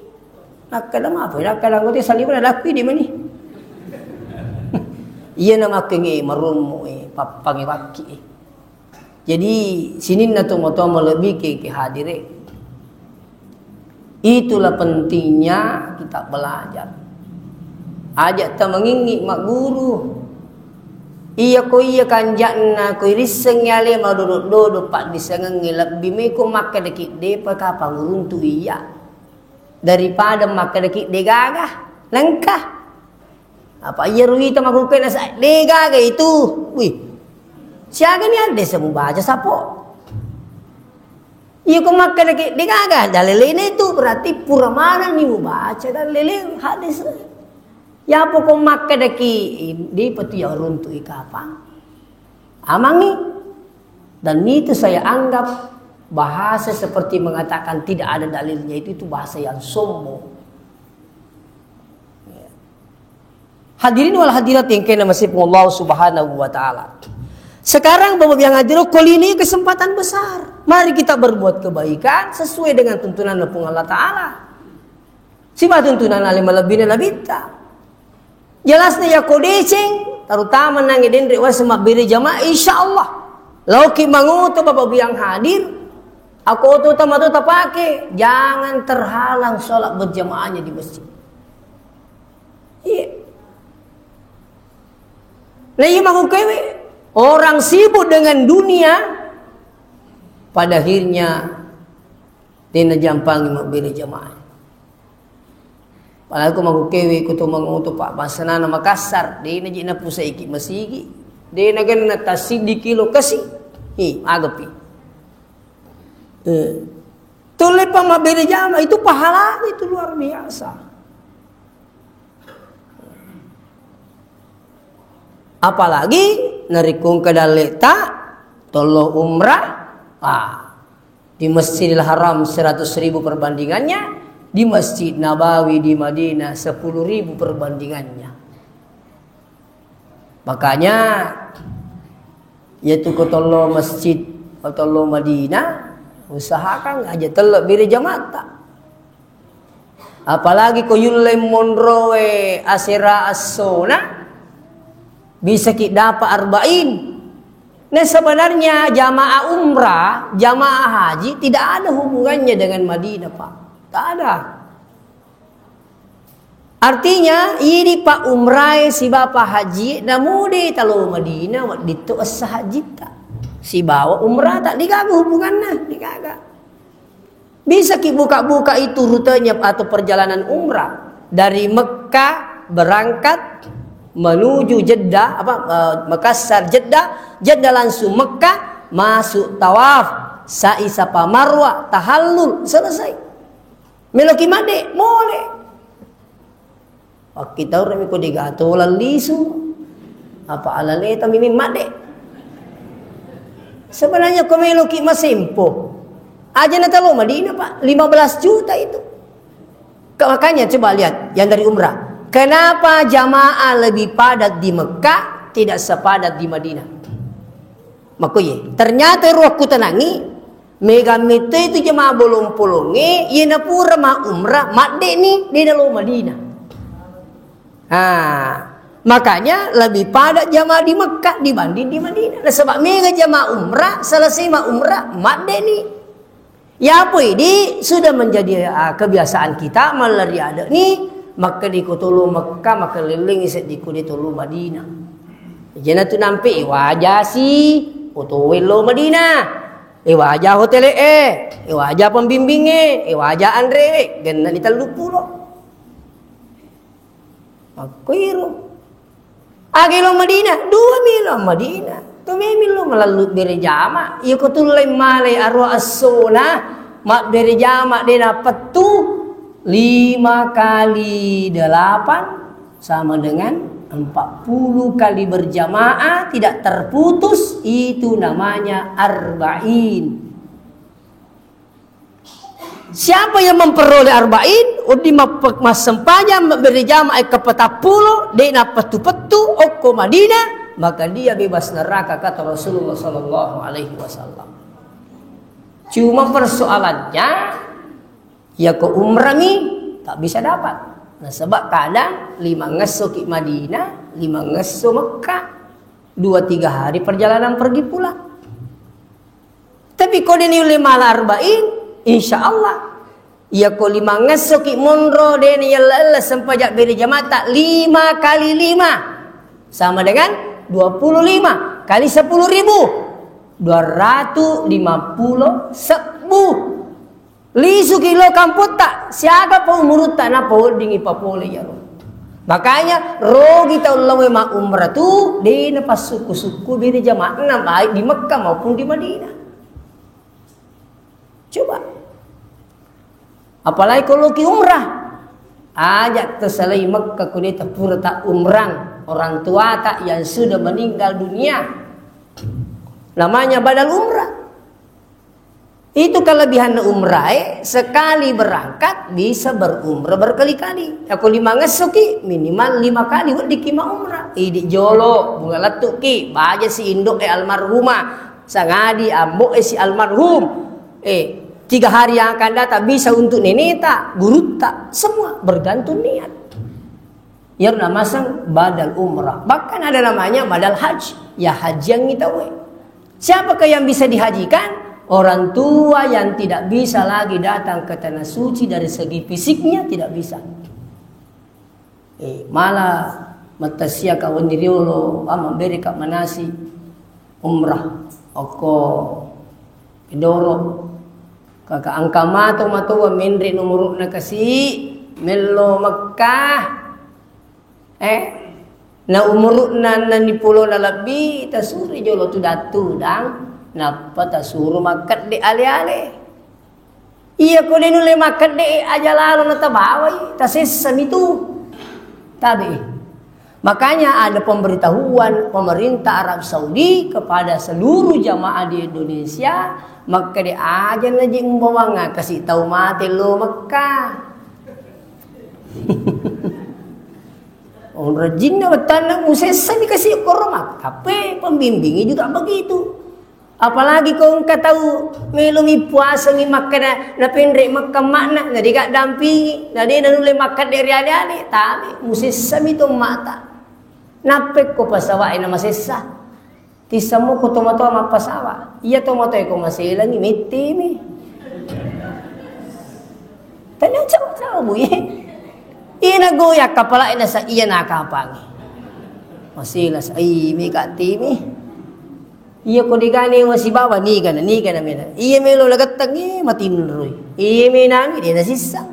Nakkeda mapo, nakkeda anggota saliweng ada aku di mani. Iya na makkengnge marummu, eh, pappangnge wakki, eh. Jadi sininna tomatoa malebbi ke, ke hadire. Itulah pentingnya kita belajar. Aja' tamangingngi magguru. Iya ko iya kanja'na ko irissengngi ale madodok-dodok paddisengengngi lebbi meko makkedaki depa kapang uruntu iya. Daripada makkedaki degaga, lengka. Apa iya ruita makukkue nasa degaga itu. Wih. Siaga ni adde semubaca sapo. Iya ko makkedaki degaga dalelena itu berarti pura manenni mubaca dalele hadis. Ya pokok makkedaki di petu ya runtu ikapang. Amangi. Dan itu saya anggap bahasa seperti mengatakan tidak ada dalilnya itu, itu bahasa yang sombong. Ya. Hadirin wal hadirat yang kena masih Allah Subhanahu wa Ta'ala. Sekarang Bapak yang hadir, kali ini kesempatan besar. Mari kita berbuat kebaikan sesuai dengan tuntunan Puang Allah Ta'ala. Siba tuntunan ale malebbina nabitta. Jelasna yako deceng, terutama nange denre wasa mabbere jamaah, insya Allah. Laoki mangoto Bapak yang hadir, aku oto tamato tapake, jangan terhalang sholat berjamaahnya di masjid. Iya. Nah, iya makkukkue, orang sibuk dengan dunia, pada akhirnya dena jampangi mabbere jamaah. Apalagi ko makkukkue ko to mangoto Pak, bangsanana Makassar, dena je napusaiki masigi, dena genna tassiddi kilo kasi. Hi, agapi. Eh. Tulle pa mabbere jamaah itu pahalanya itu luar biasa. Apalagi narekko engka dalleta tollo umrah, ah, di Masjidil Haram seratus ribu perbandingannya, di Masjid Nabawi di Madinah sepuluh ribu perbandingannya. Makanya, yaitu ko tollo masjid, ko tollo Madinah, usahakan aja telle bere jamaata. Apalagi ko yulle monroe asera assona, bisa ki dapat arba'in. Nah, sebenarnya jamaah umrah, jamaah haji tidak ada hubungannya dengan Madinah, Pak. Tak ada. Artinya, idi pa umrae sibawa pa haji, namude talo Madinah, wedding to essa hajita. Sibawa umrah, tak digaga hubunganna, digaga. Bisa ki buka-buka itu rutenya atau perjalanan umrah. Dari Mekah berangkat menuju Jeddah, apa, eh, Makassar, Jeddah, Jeddah langsung Mekah, masuk tawaf, sa'i Safa Marwah, tahallul, selesai. Meloki madde, boleh. Wakkitaurami ko dega tolang lisu. Apa alaleta miming madde. Sebenarnya ko meloki masempo. Aja na talo Madinah, Pak. Lima belas juta itu. Ka-, makanya coba lihat yang dari umrah. Kenapa jamaah lebih padat di Mekah, tidak sepadat di Madinah? Makkoye, ternyata ero wakkutanangi, mega metto itu jemaah bolong-polonge, yena pura ma umrah, madde ni, de nalo Madinah. Ah, makanya lebih padat jamaah di Mekah dibanding di Madinah. Nasaba mega jamaah umrah, selesai ma umrah, madde ni. Yapo idi sudah menjadi, ah, kebiasaan kita, mallari ade ni, makkeda ko tolo Mekah, makkellengngi seddi ko de tolo Madinah. Jena tu nampe, eh, wajasi, oto wello Madinah. Eh, waja hotel e, eh, waja pembimbing e, eh, waja anre e, genna ni tellu pulo. Makkoiro. Aga lo Madinah, dua milo Madinah. Tu memi lo malallu bere jama. Iya ko tullai malai arwah assona, mabbere jama de napettu, lima kali delapan sama dengan Empat puluh kali berjamaah tidak terputus, itu namanya arba'in. Siapa yang memperoleh arba'in, uddi mappe-, massempajang, mabbere jamaah e kapatappulo, de' nappettu-pettu, okko Madinah, maka dia bebas neraka, kata Rasulullah sallallahu alaihi wasallam. Cuma persoalannya, yako umrah mi, tak bisa dapat. Nasaba kadang lima ngesso ki Madinah, lima ngesso Mekah, dua tiga hari perjalanan pergi pulang. Tapi ko de' ni ulle mala arba'in, insya Allah. Yako lima ngesso ki monro, de' ni yella-ella sempajang bere jamaah ta lima kali lima. Sama dengan dua puluh lima kali sepuluh ribu. Dua ratus lima puluh sebbu. Lisuki lo kampotta, siaga pa umurutta, nappa weddingi papole iyaro. Makanya, rogi tau lao e maumrah tu, de' napassukku-sukku bere jamaahna, baik di Mekkah maupun di Madinah. Coba. Apalagi kalau ki umrah. Aja' tasalai Mekkah ko de' tapura ta umrang orang tuata yang sudah meninggal dunia. Namanya badal umrah. Itu kelebihan umrah, eh, sekali berangkat bisa berumrah berkali-kali. Yako lima ngesso ki, minimal lima kali wedding ki maumrah. Idi jolo, bunga lettu ki, baja si indo e almarhumah, sangadi ambo e si almarhum. Eh, tiga hari yang akan datang bisa untuk neneta, gurutta, semua bergantung niat. Iyaro namaseng badal umrah. Bahkan ada namanya badal haji. Ya hajiangngi tauwe. Siapakah yang bisa dihajikan? Orang tua yang tidak bisa lagi datang ke tanah suci dari segi fisiknya tidak bisa. Eh, mala mattasia ka wenni riolo, ah, mabbere ka manasi umrah. Okko Kedoro. Kaka engka mato matoa menre' umuru'na kasi, mello Mekkah. Eh, na umuru'na enneng pulona lebbi, tasuri jolo tudang-tudang, nappa tasuro makkedde ale-ale. Iya ko de' nulle makkedde aja lalo natabawai, tasessami tu. Tabe. Makanya ada pemberitahuan pemerintah Arab Saudi kepada seluruh jamaah di Indonesia, makkede aja naji umbawang kasi tau mate lo Mekkah. Oh, rajinna wettanna musessani kasi koroma, tapi pembimbingnya juga begitu. Apalagi ko engka tau melomi puasa mi makkeda napenre' Mekkah emma'na, na de' gaddampingi, na de' nanulle makkedde ri ale-ale, tabe, musessami to emma'ta. Nappekko pasawae na masessa. Tissammo ko tomatoa mappasawa. Iya tomatoa ko maselangi, mettemi. Tania cawa-cawa, Bu, ye. Iya nagoyang kapalae nasa iya nakapangi. Masela sa, imi ka timi. Iya ko digane wasibawa, niga na, niga na mena. Iya melo lagettang, eh, matinroi. Iya menami, de' nasissang.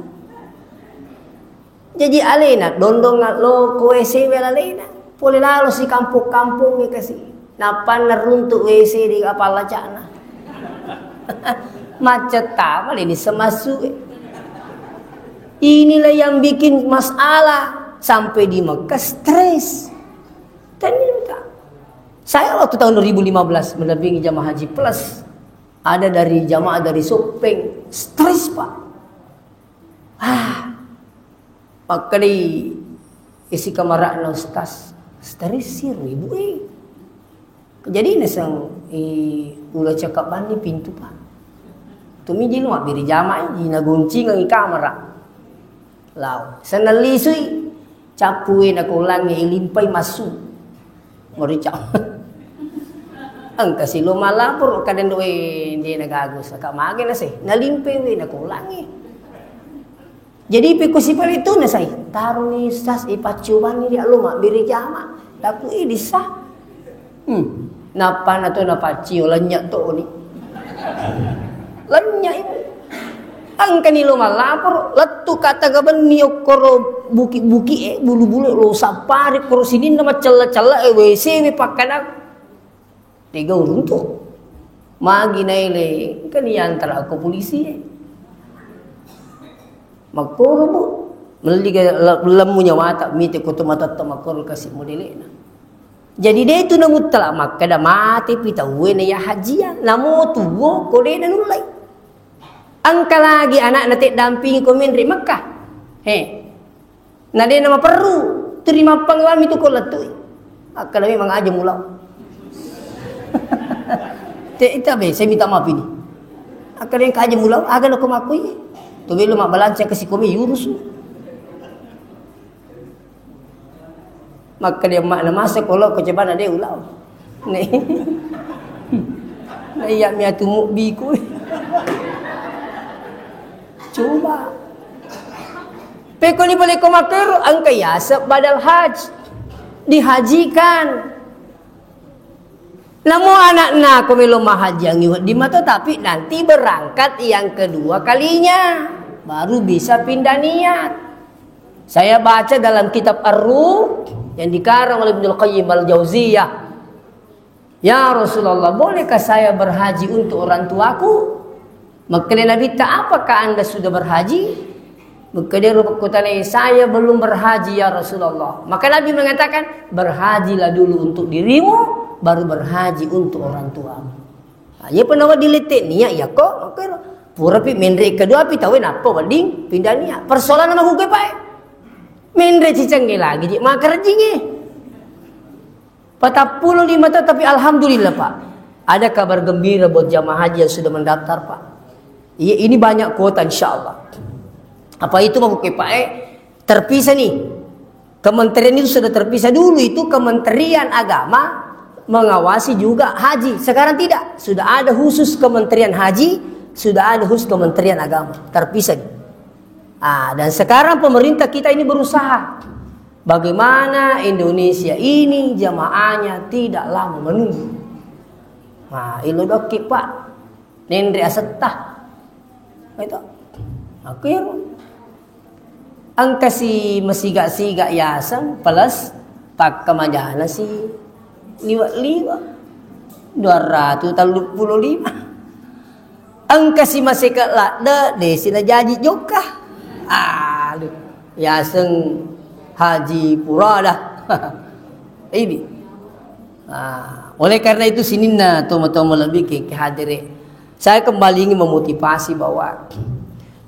Jaji alena, dondong lo ko W C we lalena. Pole lalo si kampong-kampong kasi. Nappanna runtu W C di kapallacana. Macet tama leni semassu. Inilah yang bikin masalah sampai di Mekah stres. Ternyata. Saya waktu tahun dua ribu lima belas mendampingi jamaah haji plus. Ada dari jamaah dari Sopeng, stres, Pak. Ah, makkedai isi kamara'na Ustaz, stres siro ibu e. Jadi naseng, eh, ula cakap bani pintu, Pak. Tumi jino mabbiri jamaah, jina guncingan i kamara. Lao. Senna lisui, cappu e nakolangnge, ilimpai massu. Merica. Engka si lo malapor, kadang doe, de' nagagu, saka mage na se. Nalimpe we nakolangnge. Jadi pekko sipale tu na sai, taroni sas, ipacciubanni ri allo mabbere jama. Taku idi sah. Hmm. Nappa na to napaccio, lennye to ni. Lennye i. Engkani lo mallaporo, lettu ka tengah benni okkoro buki-buki e, bulu-bulu lo sappari koro sininna maccella-cella e, W C we pakkadang. Tega uruntu. Magi naele, engkani yantara ko polisi e. Makkoro, Bu. Melli ga le-, lemmu nyawata, mite ko to matatta makkoro kasi modele'na. Jadi de' tu namuttala makkeda mate pi tauwe na ya hajia, namo tuwo ko de' nanullai. Engka lagi anakna te dampingi ko menre Mekah. He. Na de' namaperru, tu rimappang wami tu ko lettui. Akkeda memang aja mulau. Te ita be, saya minta maaf ini. Akkeda engka aja mulau, aga lo ko makkui. Tu bello mabbalanca ke sikomi yurus. Makkeda emma'na masa ko lo ko cebana de' ulau. Ne. Na iya mi atu mubbiku. Coba. Pekoni pale ko makkero, engka yaseng badal haj. Dihajikan. Namo anakna ko melo mahajiangi wedding mato, tapi nanti berangkat yang kedua kalinya, baru bisa pindah niat. Saya baca dalam kitab Ar-Ruh yang dikarang oleh Ibnul Qayyim Al-Jauziyah. "Ya Rasulullah, bolehkah saya berhaji untuk orang tuaku?" Makkeda Nabitta, "Apakah Anda sudah berhaji?" Makkedaro pekkutanai, "Saya belum berhaji, ya Rasulullah." Maka Nabi mengatakan, "Berhajilah dulu untuk dirimu, baru berhaji untuk orang tuamu." Nah, iya pernah wedding lette niat, ya kok, makkero. Pura pi menre kedua pi tawe nappa wedding pindah niat. Persoalan nama kuke, Pak, eh? Menre cicengge lagi, ji, makerjinge. Patappulo lima tahun, tapi alhamdulillah, Pak. Ada kabar gembira buat jamaah haji yang sudah mendaftar, Pak. Iya, ini banyak kuota, insya Allah. Apa itu mau Pak, eh? Terpisah nih. Kementerian itu sudah terpisah. Dulu itu Kementerian Agama mengawasi juga haji. Sekarang tidak. Sudah ada khusus Kementerian Haji, sudah ada khusus Kementerian Agama. Terpisah nih. Ah, dan sekarang pemerintah kita ini berusaha. Bagaimana Indonesia ini jamaahnya tidak lama menunggu. Nah, ilo dokki, Pak. Nenre asetta. Itu. Aku ya. Engka si masiga-siga yaseng plus pakka majana si liwa-liwa. Dua ratus telluppulo lima. Engka si maseke ladde, desi na jaji jokka. Aduh, yaseng Haji Purada. Ini. Ah, oleh karena itu sininna tomo-tomo lebih ke, ke hadere. Saya kembali ingin memotivasi bahwa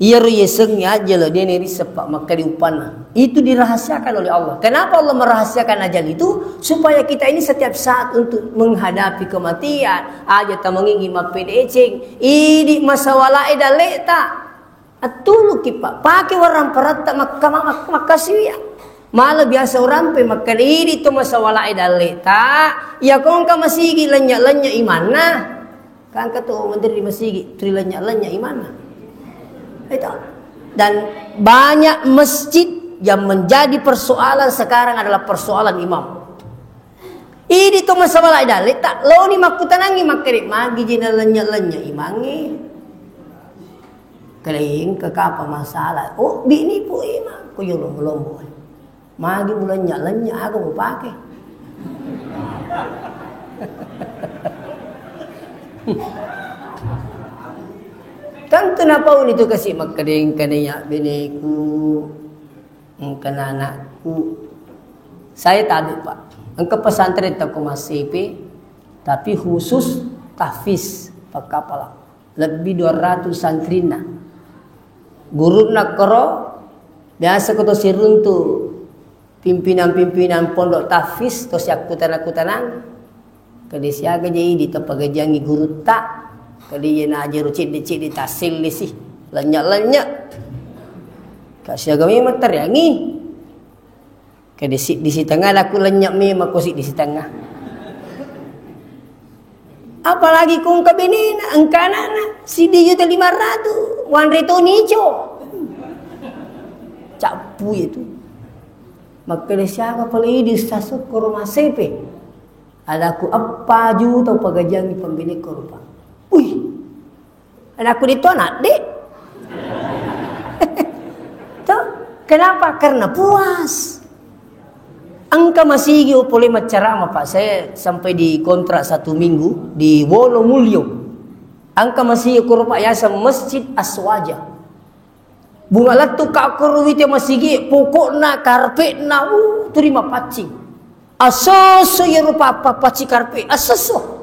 iyaro yaseng aja lo dia neri sepak maka diupanna. Itu dirahasiakan oleh Allah. Kenapa Allah merahasiakan ajal itu? Supaya kita ini setiap saat untuk menghadapi kematian. Aja tamangingi mappedeceng. Idi masawalae daleta. Attuluki, Pak. Pake warang paratta makka-, mak-, makkasiwiang. Mala biasa orang pe makkeda idi to masawalae daleta. Ya kongka masigi lenya-lenya imanna. Kangka to menteri di masigi, tri lenya-lenya imanna. Itu. Dan banyak masjid yang menjadi persoalan sekarang adalah persoalan imam. Idi to masawalae daleta, loni makkutanangi makkeda magi jena lenya-lenya imangi. Keleng ke kapa masalah? Oh, bini pu imang, ko yo lombo-lombo. Magi mulanya-lanya aga mupake. Tentu napauni tu kasi makkedeng kene ya beneku, engka anakku. Saya tabe, Pak. Engka pesantren toko masepe, tapi khusus tahfiz pakkapala. Lebbi dua ratus santrinna. Gurunna koro, biasa ko to siruntu pimpinan-pimpinan pondok tahfiz, to siakkutana-kutanang. Kede siaga je idi tapagajangi gurutta, kede ye najero cedde-cedde tassellesi, lenya-lenya. Ka siaga memang tariangi. Kede siddi sitengnga, laku lenya memang ko siddi sitengnga. Apalagi ko engka benena, engka anakna, siddi juta lima ratus, wanre to nico. Cappu itu. Makkeda siapa pale idi Ustaz Sukkoro masepe. Adaku eppa juta upagajangi pembinekko rupa. Wih, anakku di tuan adik. Tuh, kenapa? Karena puas. Engka masigi upole maccarama, Pak. Saya sampai dikontrak satu minggu di Wonogiri. Engka masigi koro, Pak, yaseng Masjid Aswaja. Bunga lettu ka ko ruwite masigi, pokokna karpetna, uh, tuli mapaccing. Asoso iyaro pa-, pa-, paccing karpet, asoso.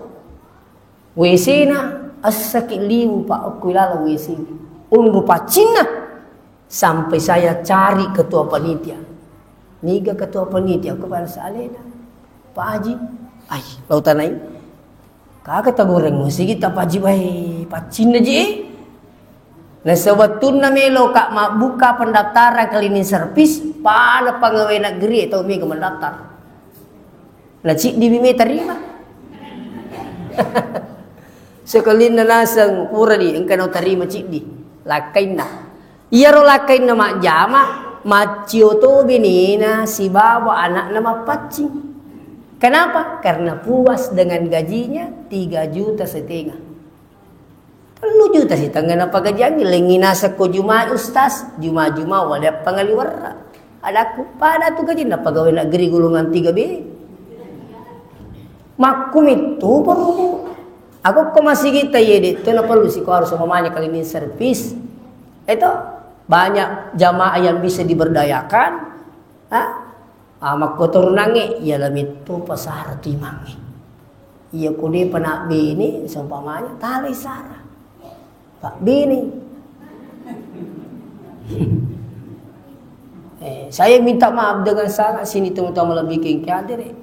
W C-na, assaki liwu, Pak, okko ilalang W C. Onro paccinna, sampai saya cari ketua panitia. Niga ketua panitia, ko bangsa alena. Pak Haji, ai, lo tanai. Kaga tagoreng musiki ta Pak Haji, wai, paccinna ji. Nasaba wettunna meloka mabbuka pendaftaran cleaning service, pada pegawai negeri tau mega mendaftar. Naciddi mi tarima. Sekalinna naseng pura di engka nau tarima ciddi. Lakkainna. Iyaro lakkainna majjama, maccio to benena sibawa anakna mappaccing. Kenapa? Karena puas dengan gajinya tiga juta setengah. Tellu juta sitengnga napagajiangngi, lengngi naseng ko Juma, Ustaz, Juma-Juma wale appangaliwerra. Adakku, pada tu gajinna pegawai negeri golongan tiga B. Makkumittu perlu. Aku ko masigi ta iye de to na perlu siko harus mamanya cleaning service. Itu banyak jamaah yang bisa diberdayakan. Ha? Ah, makkotorunangnge, iya lametto pasara timangnge. Iya ko depa nabbene, seumpamanya, talai sara. Pabbene. Eh, saya minta maaf dengan sangat sini teman-teman lebih kengke hadir, eh.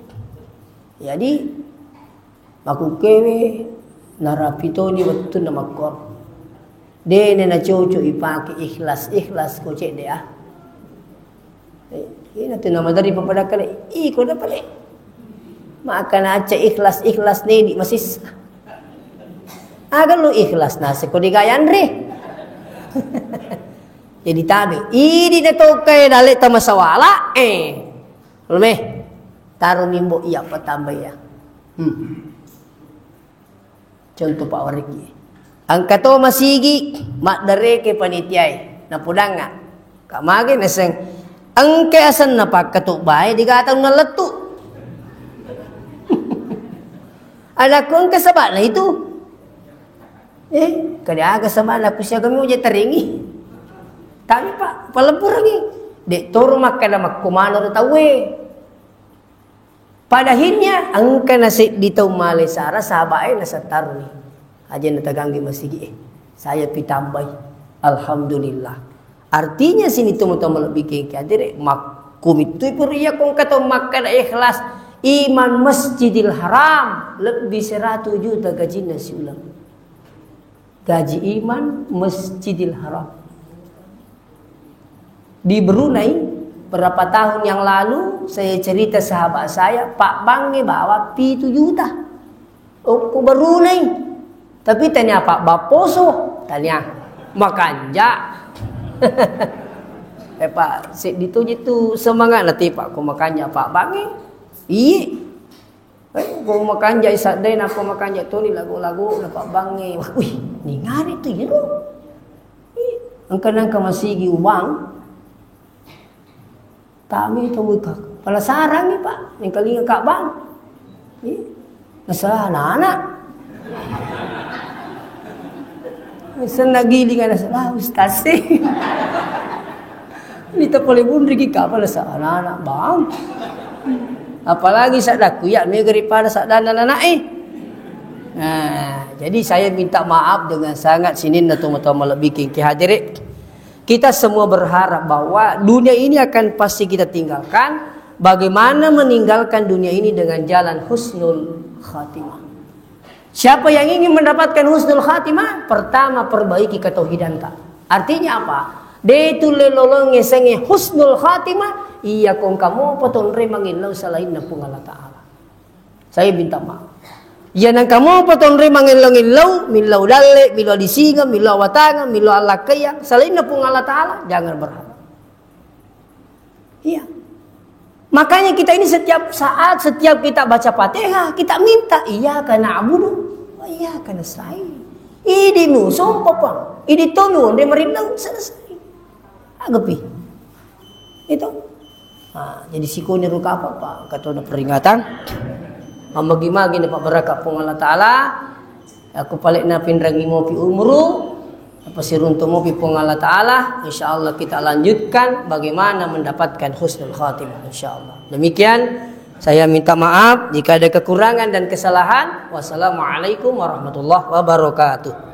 Jadi, Makkukkewe narapi toni wettunna makkoro. Dene nacoco ipake ikhlas-ikhlas ko cedde, ah. Eh, ina tu nama dari papada kale, iko da pale. Maka naca ikhlas-ikhlas nedi masissa. Aga lu ikhlas nase ko digayanre. Jadi tabe, idi na tokai dale tamasawala, eh. Lome, taro mimbo iya patamba iya. Hmm. Contoh Pak Wariki. Engka to masigi maddareke panitiae, napodangnga. Kak mage naseng, engka asenna pakkatobbae digatang nallettu. Anakku engka sabana itu. Eh, kada aga sabana ku siaga mi uja taringi. Tapi Pak, palempurangi. Dek toro makkada makko mano ro tauwe. Pada akhirnya, engka na seddi tau male sara, sahabae nasattaruni. Aja nataganggi masigi, eh, saya pitambai. Alhamdulillah. Artinya sini teman-teman lebih kengke hadire, makkumittui pura iya kong kata makkada ikhlas, iman Masjidil Haram lebih seratus juta gajinna siulang. Gaji iman Masjidil Haram. Di Brunei, berapa tahun yang lalu, saya cerita sahabat saya, Pak Bangnge bawa pitu juta. Oh, ko Brunei. Tapi tanya Pak Baposo, tanya makanja. Eh, Pak, seddi tu je tu semangat nanti Pak, ko makanja Pak Bangnge. Iya. Eh, ko makanja isaddai, nako makanja toni lagu-lagu, na Pak Bangnge. Wih, ningari tu iro. Ih, engka nangka masigi uang. Tami to muka. Pala sarangi, Pak. Nengkalinga Kak Bang. Ih, masalah anak-anak. Senna giling ana salah ustaz sih. Ini tak boleh bunriki kapal sa anak-anak bang. Apalagi sadakku ya mega daripada sadana anak eh. Nah, jadi saya minta maaf dengan sangat sininna teman-teman lebih kengke hadire. Kita semua berharap bahwa dunia ini akan pasti kita tinggalkan. Bagaimana meninggalkan dunia ini dengan jalan husnul khatimah? Siapa yang ingin mendapatkan husnul khatimah? Pertama, perbaiki ketauhidanta. Artinya apa? De tulle lolong ngesengi husnul khatimah, iya kong kamu potong remang illau selainna Puang Allah Ta'ala. Saya minta maaf. Iya nang kamu potong remang illau-illau, millau dalle, millau disinga, millau watanga, millau allakaya, selainna Puang Allah Ta'ala, jangan berharap. Iya. Makanya kita ini setiap saat, setiap kita baca Fatihah, kita minta, "Iyyaka na'budu wa iyyaka nasta'in." Idi musompa, Pak. Idi tonu onde marinau selesai. Agapi. Itu. Nah, jadi sikoni ruka apa, Pak? Katona peringatan. Mamagi-magi na Pak beraka Puang Allah Ta'ala. Aku paling na pinrangi mopi umuru. Pasiruntu mopi Puang Allah Ta'ala, insya Allah kita lanjutkan bagaimana mendapatkan husnul khatimah, insya Allah. Demikian, saya minta maaf jika ada kekurangan dan kesalahan. Wassalamualaikum warahmatullahi wabarakatuh.